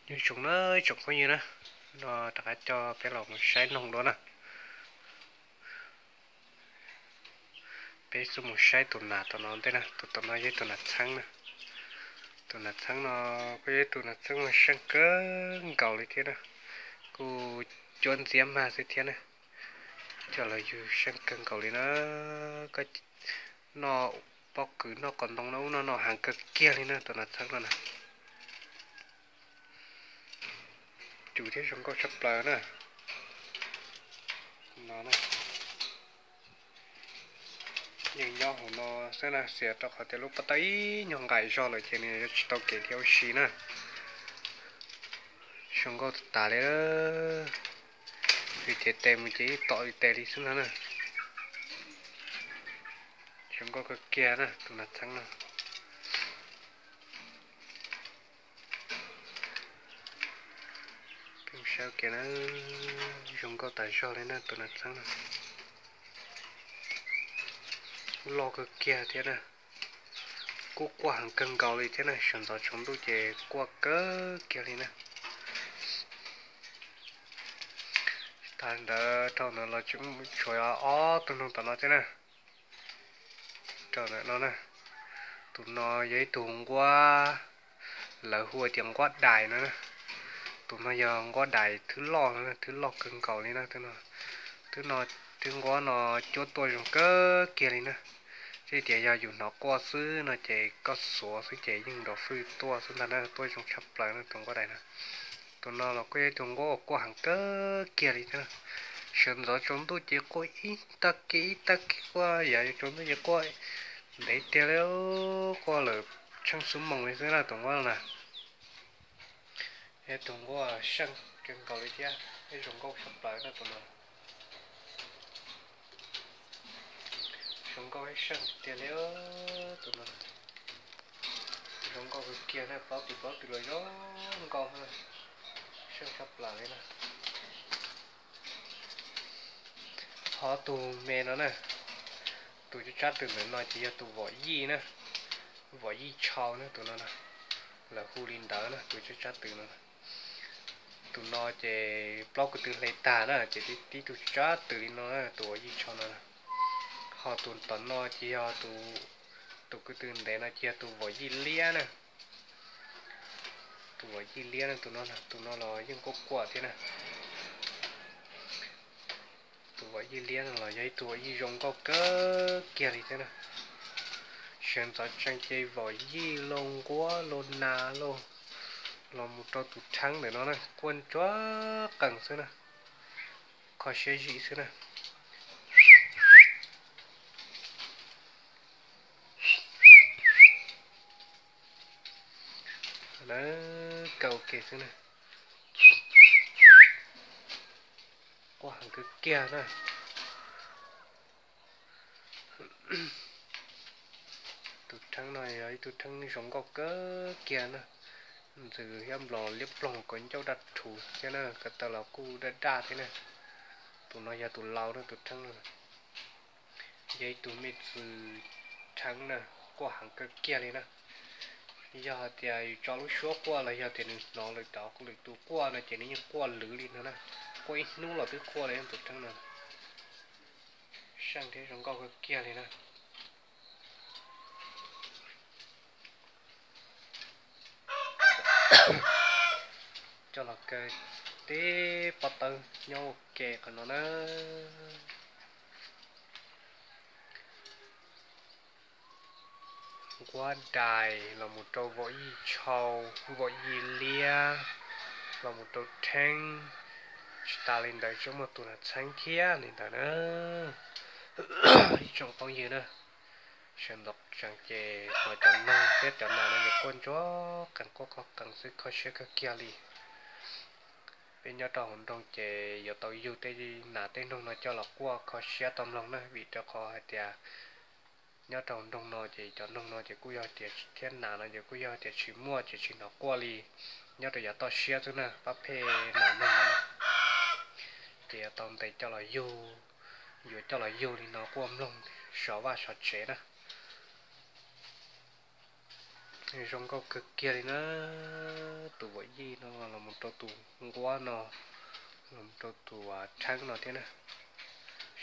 Nyob zoo na tsoom phooj ywg na, no rov qab coj peb los mus saib noog dua na. Peb xub mus saib tus nas tom no ntej na, tus tom no yog tus nas txheeb na. Tus nas txheeb no kuj yog tus nas txheeb uas seej kawg nkaus li thiab na, kuj cuab ntxiab mag xwb thiab na. Coj los yug seej kawg nkaus li na. Koj noj pob kws noj qos ntoo no ub no no heev kawg kiag li na tus nas txheeb no na. Cus thiab zoo nkauj tshaj plaws na. No yeej nyob hauv no xwb na, xiam rau qhov tias lub pob tawb ib nyuag nqaim zog lawm ces nws yuav tsis tau kev dhia ua si na. Zoo nkauj tas tas li, twb cev tes mus ces ib tom li tes li xwb no na. Zoo nkauj kawg kiag na tus nas txheeb no. Peb saib kiag na, zoo nkauj tas zog li na tus nas txheeb no. Loj kawg kiag thiab na, kuj quaj heev kawg nkaus li thiab na, sawv ntxov tsaus ntuj ces quaj kawg kiag li na. Tag ntawd rau ntawd los tseem tshuav ob tug noog tom no thiab na. Rau ntawm no na, tus no yog ib tug nquab, lawv hu tias nquab dais no na. Tus no yog nquab dais thwb loj no, thwb loj kawg nkaus li na. Twb no, twb nquab no cuab tuaj zoo kawg kiag li na. Txij tias yog yus hnov quaj xwb no ces koj xuav xwb ces yeej nrov fwj tuaj xwb ntag na, tuaj zoo tshaj plaws na tus nquab dais na. Tus no los kuj yog ib tug nquab uas quaj heev kawg kiag li thiab na. Sawv ntxov tsaus ntuj ces quaj ib tag kis ib tag kis quaj, yav tsaus ntuj ces quaj ntev tiag li, quaj lawm tsheej xuab moos li xwb na tus nquab no na. Yog tus nquab seej kawg nkaus li thiab, zoo nkauj tshaj plaws na tus no. Zoo nkauj ib seej tiag li tus no. Zoo nkauj kawg kiag na, plaub tis plaub tis los zoo nkauj, seej tshaj plaws li na. Ho tus me no na, tus tsab tsab tw ntawm no ces yog tus vom yij na, vom yij tshau na tus no na, lawv hu li ntawd na tus tsab tsab tw no. Tus no ces plaub ko tw hle tag na ces tib tug tsab tw li no na tus vom yij tshau no. Ho tus tom no ces yog tus ko tw ntev no ces yog tus vom yij liab na. Tus vom yij liab na tus no, tus no los yeej quaj quaj thiab na. Tus vom yij liab no los yog ib tug vom yij zoo nkauj kawg kiag li thiab na. Sawv ntxov tsees ces vom yij lauj, nquab lauj, nas lauj, los mus rau tus rheeb ntawm no na quaj ntsuag qees xwb na, kho siab zim xwb na. Kaw ke xwb na. Quaj heev kawg kiag na. Tus rheeb no yog ib tug rheeb zoo nkauj kawg kiag na. Ntxws thiab nplos liab ploog, kaus ncauj daj rhuv thiab na, ko taw los kuj daj daj thiab na. Tus no yog tus laus na, tus rheeb no yog ib tug me txwv rheeb na, quaj heev kawg kiag li na. Yog hais tias yus tso lub suab quaj los yog tias nws hnov lwm cov lwm tus quaj no ces nws yeej quaj lwv li no na. Quaj ib hnub los twb quaj li tus rheeb no. Seej thiab zoo nkauj kawg kiag li na. Coj los kaw tib pob tawb nyob ua ke qhov no na. Nquab dais los mus rau vaum yij tshau, vaum yij liab, los mus rau rheeb, tsis tas li ntawd tseem muaj tus nas txheeb thiab li ntawd na. Ib tsoom phooj ywg na, sawv ntxov tsees ces ho cov noog thiab cov nas no ces quaj ntsuag qees quaj qees xwb, kho siab kawg kiag li. Peb nyob rau hauv nroog ces yuav tau yug tej nas tej noog no coj los quaj kho siab tau mloog na, vim rau qhov hais tias nyob rau hauv nroog no ces cov noog no ces kuj yog tias thiab nas no ces kuj yog tias tsis muaj ces tsis hnov quaj li. Nyob rau yav toj siab xwb na, pab phem nas noog no ces yuav tau ntes coj los yug, yuav coj los yug li no quaj mloog sov vaj sov tsev na. Zoo nkauj kawg kiag li na, tus vaum yij no los rau tus nquab no, los rau tus rheeb no thiab na.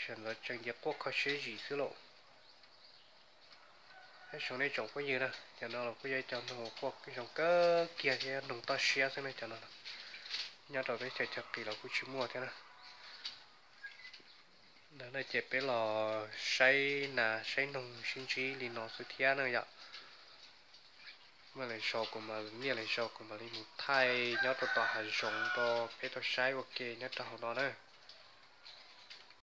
Sawv ntxov tsees ces quaj kho siab zim xwb lauj. Ib tsoom nej tsoom phooj ywg na, cov no los kuj yog cov noog uas quaj zoo kawg kiag thiab noog toj siab xwb na cov no. Nyob rau teb chaws Thaib qis los kuj tsis muaj thiab na. Ntawd na ces peb los saib nas saib noog sib ntsib li no xwb thiab na yom. Muaj lwm zaus kuv mam, niaj lwm zaus kuv mam li mus thaij nyob rau tom hav zoov rau peb tau saib ua ke nyob rau hauv no na.